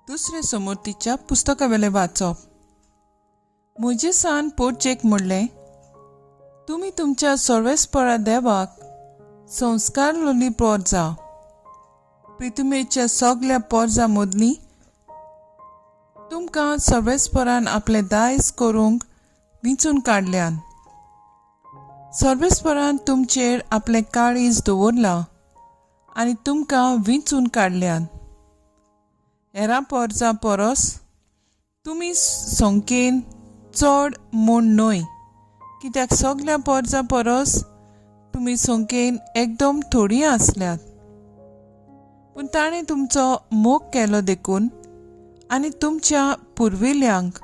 दुसरे समोर्तीच्या पुस्तकावेलें वाचप. म्हजेसान पोटचेक म्हणलें, तुमी तुमच्या सर्वेस्परा देवाक संस्कारलोली पोरजा प्रितुमेच्या सगल्या पोरजा मदलीं तुमकां सर्वेस्परान आपलें दायज करूंक विंचून काडल्यान. सर्वेस्परान तुमचेर आपलें काळीज दवरलां आनी तुमकां विंचून काडल्यान. हेरां पोरजां परस तुमी संख्येन चड म्हूण न्हय, कित्याक सगल्या पोरजां परस तुमी संख्येन एकदम थोडीं आसल्यात. पूण ताणें तुमचो मोग केलो देखून आनी तुमच्या पुर्विल्ल्यांक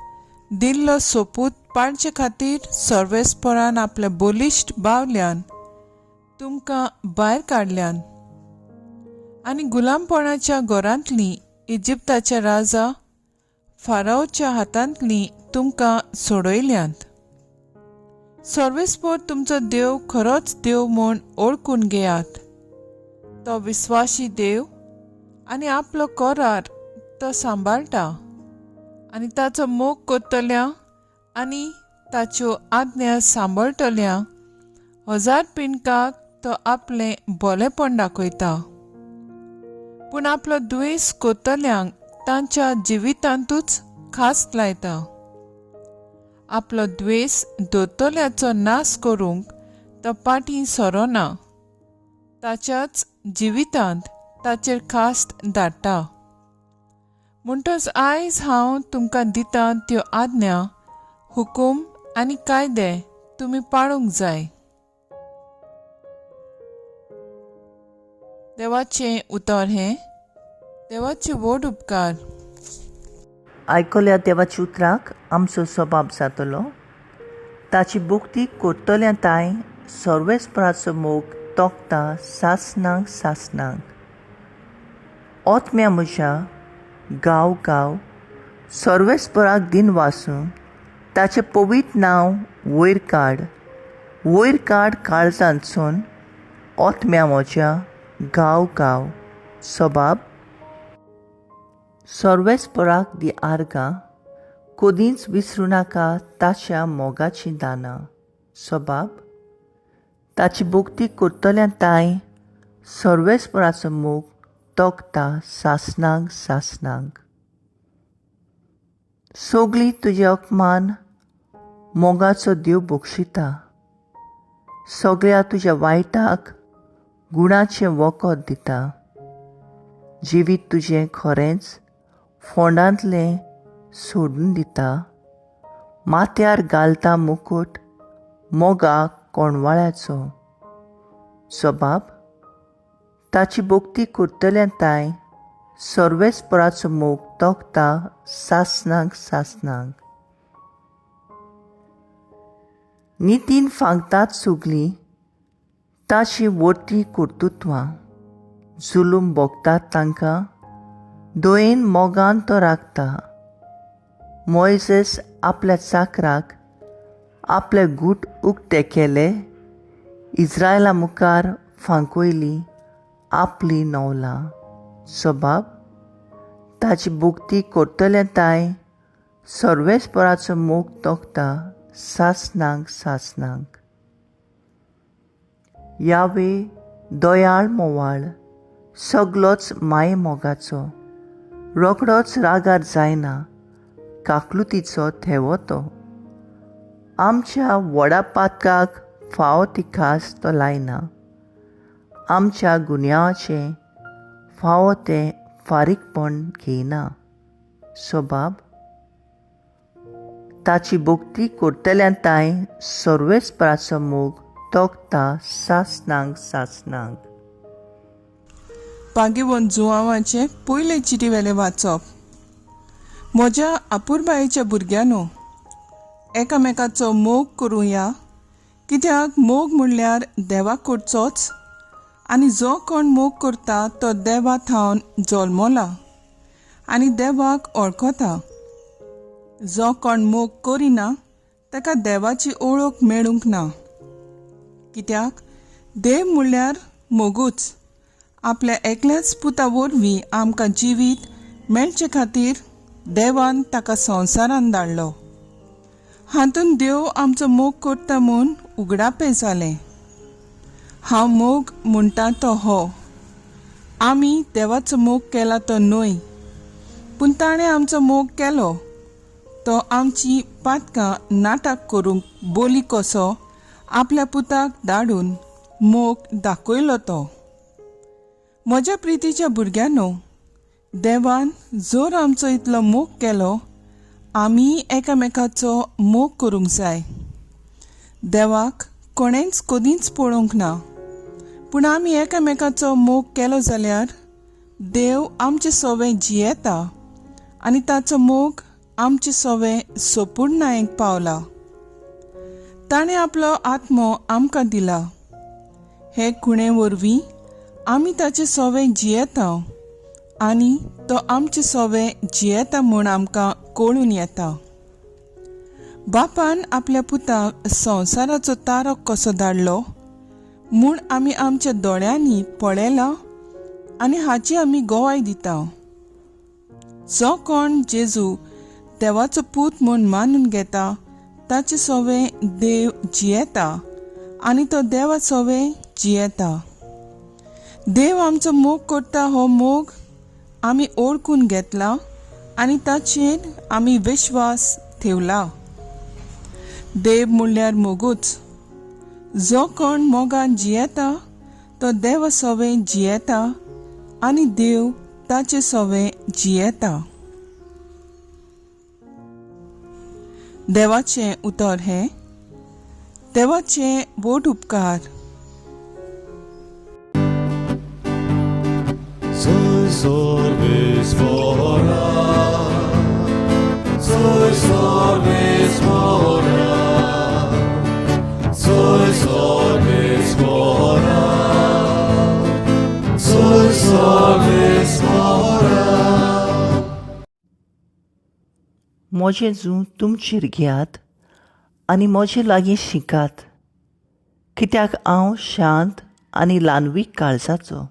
दिल्लो सोपूत पाळचे खातीर सर्वेस्परान आपल्या बलिश्ट बावल्यान तुमकां भायर काडल्यान आनी गुलामपणाच्या घरांतलीं इजिप्ताच्या राजा फारावच्या हातांतलीं तुमकां सोडयल्यांत. सर्वेस्पर तुमचो देव खरोच देव म्हूण ओळखून घेयात. तो विस्वाशी देव आनी आपलो करार तो सांबाळटा आनी ताचो मोग करतल्या आनी ताच्यो आज्ञा सांबाळटल्या हजार पिंडकाक तो आपलें बोलेपण दाखयता. पूण आपलो द्वेस करतल्यांक तांच्या जिवितांतूच खास लायता. आपलो द्वेस दोतोल्याचो नाश करूंक तो पाटीं सरोना, ताच्याच जिवितांत ताचेर खास्त धाडटा. म्हणटच आयज हांव तुमकां दितां त्यो आज्ञा, हुकूम आनी कायदे तुमी पाळूंक जाय. देवाचें उतर हें देवाचे व्हड उपकार. आयकल्या देवाच्या उतराक आमचो स्वभाव जातलो. ताची भक्ती करतल्या ताय सर्वेस्पराचो मोग तोखता सासनांक सासनांक. ओतम्या म्हज्या गांव गांव सर्वेस्पराक दिन वासून ताचें पवित्र नांव वयर काड, वयर काड काळजांतसून. ओतम्या म्हज्या गांव गांव. सबाब सर्वेस्पराक दी आर्गां, कदींच विसरूं नाका ताच्या मोगाचीं दानां. सबाब ताची भक्ती करतल्या ताय सर्वेस्पराचो मोग तोखता सासनांक सासनांक. सगळीं तुजें अपमान मोगाचो देव बक्षिता. सगळ्या तुज्या वायटाक गुणाचें वखद दिता. जिवीत तुजें खरेंच फोंडांतलें सोडून दिता. माथ्यार घालता मुकूट मोगा कोणवाळ्याचो. सबाब ताची भक्ती करतल्या ताय सर्वेस्पराचो मोग तोखता सासनांक सासनांक. नितीन फांगतात सगलीं ताची वरती कर्तुत्वां. जुलूम भोगतात तांकां दयेन मोगान तो राखता. मोयजेस आपल्या चाकराक आपले गूट उक्ते केले. इस्रायला मुखार फांकयली आपली नवलां. सबाब ताची भक्ती करतल्या ताय सर्वेस्पराचो मोग तोखता सासनांक सासनांक. यावे दयाळ मोवाळ, सगलोच माये मोगाचो, रोखडोच रागार जायना, काकलुतीचो थेवो तो. आमच्या व्हडा पातकाक फावो ती खास तो लायना. आमच्या गुन्यांवाचें फावो तें फारीकपण घेयना. सबाब ताची भक्ती करतल्या ताय सर्वेस्पराचो मोग तोखता सासनांक सासनांक. पागेवन जुवांवाचें पयले चिटी वेलें वाचप. म्हज्या आपुरबायेच्या भुरग्यांनो, एकामेकाचो मोग करुया, कित्याक मोग म्हणल्यार देवाक करचोच आनी जो कोण मोग करता तो देवा थावन जल्मला आनी देवाक वळखता. जो कोण मोग करिना ताका देवाची ओळख मेळूंक ना, कित्याक देव म्हणल्यार मोगूच. आपल्या एकल्याच पुता वरवीं आमकां जिवीत मेळचे खातीर देवान ताका संवसारान धाडलो. हातूंत देव आमचो मोग करता म्हूण उगडापें जालें. हांव मोग म्हणटा तो हो, आमी देवाचो मोग केला तो न्हय, पूण ताणें आमचो मोग केलो. तो आमची पातकां नाटक करूंक बोली कसो आपल्या पुताक धाडून मोग दाखयलो तो. म्हज्या प्रितीच्या भुरग्यांनो, देवान जर आमचो इतलो मोग केलो, आमी एकामेकाचो मोग करूंक जाय. देवाक कोणेंच कदींच पळोवंक ना, पूण आमी एकामेकाचो मोग केलो जाल्यार देव आमचे सोवे जियेता आनी ताचो मोग आमचे सोवे सोपूर्णायेक पावला. ताणें आपलो आत्मो आमकां दिला. हे खुणे वरवीं आमी ताचे सोवे जियेता आनी तो आमचे सोवे जियेता म्हूण आमकां कळून येता. बापान आपल्या पुताक संवसाराचो तारक कसो धाडलो म्हूण आमी आमच्या दोळ्यांनी पळयला आनी हाची आमी गवाय दिता. जो कोण जेजू देवाचो पूत म्हूण मानून घेता ताचे सोवे देव जियेता आनी तो देवा सोवे जियेता. देव आमचो मोग करता हो मोग आमी ओळखून घेतला आनी ताचेर आमी विश्वास ठेवला. देव म्हणल्यार मोगूच. जो कोण मोगान जियेता तो देवा सोवे जियेता आनी देव ताचे सोवे जियेता. देवाचें उतर हें देवाचे व्हड उपकार. म्हजें जूं तुमचेर घेयात आनी म्हजे लागीं शिकात, कित्याक हांव शांत आनी ल्हानवीक काळजाचो.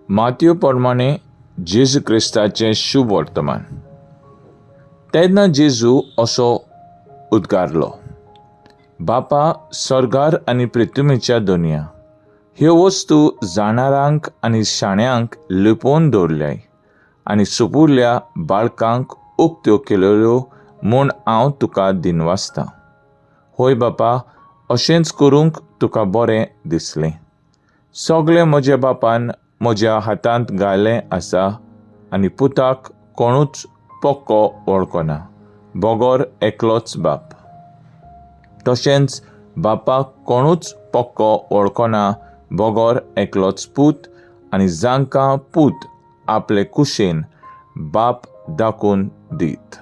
मातयो प्रमाणे जेजू क्रिस्ताचें शुभ वर्तमान. तेन्ना जेजू असो उद्गारलो, बापा सर्गार आनी पृथ्वीच्या दुनिया ह्यो वस्तू जाणारांक आनी शाण्यांक लिपोवन दवरल्याय आनी सुपुरल्या बाळकांक उक्त्यो केल्यो म्हूण हांव तुका दिनवासता. होय बापा, अशेंच करूंक तुका बरें दिसलें. सगळें म्हज्या बापान म्हज्या हातांत घालें आसा आनी पुताक कोणूच पक्को वळखना बगर एकलोच बाप. तशेंच बापाक कोणूच पक्को वळखना बगर एकलोच पूत आनी जांकां पूत आपले कुशेन बाप दाखोवन दीत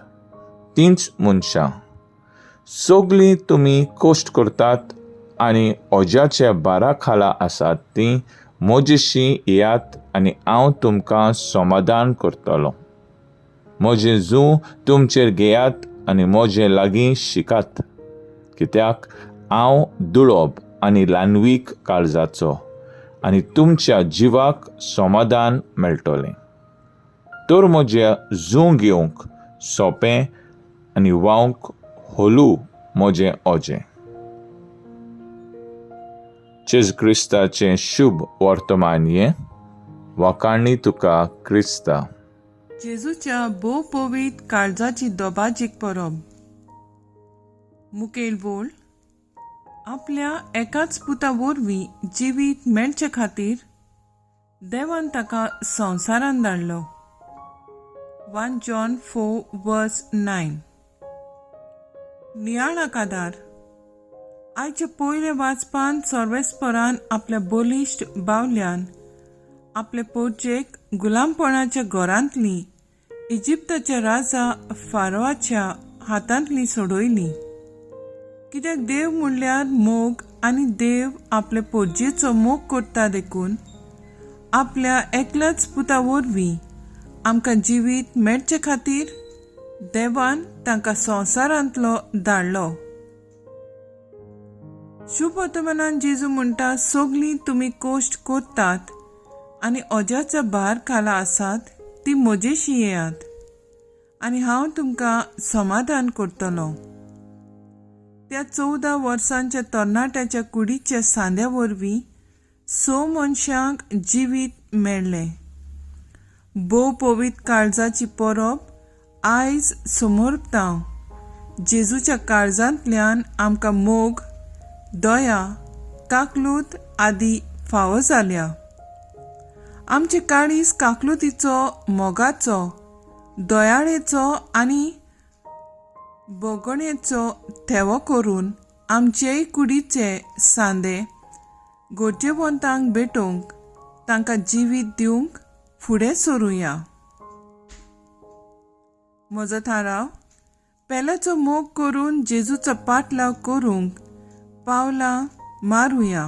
तींच मनशां. सगळीं तुमी कश्ट करतात आनी ओज्याच्या बारा खाला आसात तीं म्हजेशी येयात आनी हांव तुमकां समाधान करतलो. म्हजें जूं तुमचेर घेयात आनी म्हजे लागीं शिकात, कित्याक हांव दुळोब आनी ल्हानवीक काळजाचो आनी तुमच्या जिवाक समाधान मेळटलें. तर म्हजें जूं घेवंक सोंपें आनी व्हांवक होलू म्हजें ओजें. जेजू क्रिस्ताचें शुभ वर्तमान हें. वाखाणी तुका क्रिस्ता. जेजूच्या भोव पवित्र काळजाची दोबाजीक परब. मुखेल बोल, आपल्या एकाच पुता वरवीं जिवीत मेळचे खातीर देवान ताका संवसारान धाडलो. 1 John 4:9. नियाळा कादार. आयच्या पयल्या वाचपान सर्वेस्परान आपल्या बलिश्ट बावल्यान आपले पोरचेक गुलामपणाच्या घरांतली इजिप्ताच्या राजा फारोआच्या हातांतली सोडयली. कित्याक देव म्हणल्यार मोग आनी देव आपले पोरजेचो मोग करता देखून आपल्या एकल्याच पुता वरवीं आमकां जिवीत मेळचे खातीर देवान तांकां संवसारांतलो धाडलो. शुभ वर्तमानान जेजू म्हणटा, सगलीं तुमी कोश्ट करतात आनी अजाच्या भार खाला आसात ती म्हजेशी येयात आनी हांव तुमकां समाधान करतलो. त्या 14 वर्सांच्या तरणाट्याच्या कुडीच्या सांद्या वरवीं 6 मनशांक जिवीत मेळ्ळें. भोव पवित्र काळजाची परब आयज समर्पता. जेजूच्या काळजांतल्यान आमकां मोग, दया, काकलूत आदी फावो जाल्या. आमचे काळीज काकलुतीचो, मोगाचो, दयाळेचो आनी भोगणेचो थेवो करून आमचेय कुडीचे सांदे गरजेवंतांक भेटोवंक, तांकां जिवीत दिवंक फुडें सरुया. म्हजो थाराव, पेल्याचो मोग करून जेजूचो पाटलाव करूंक पावलां मारुया.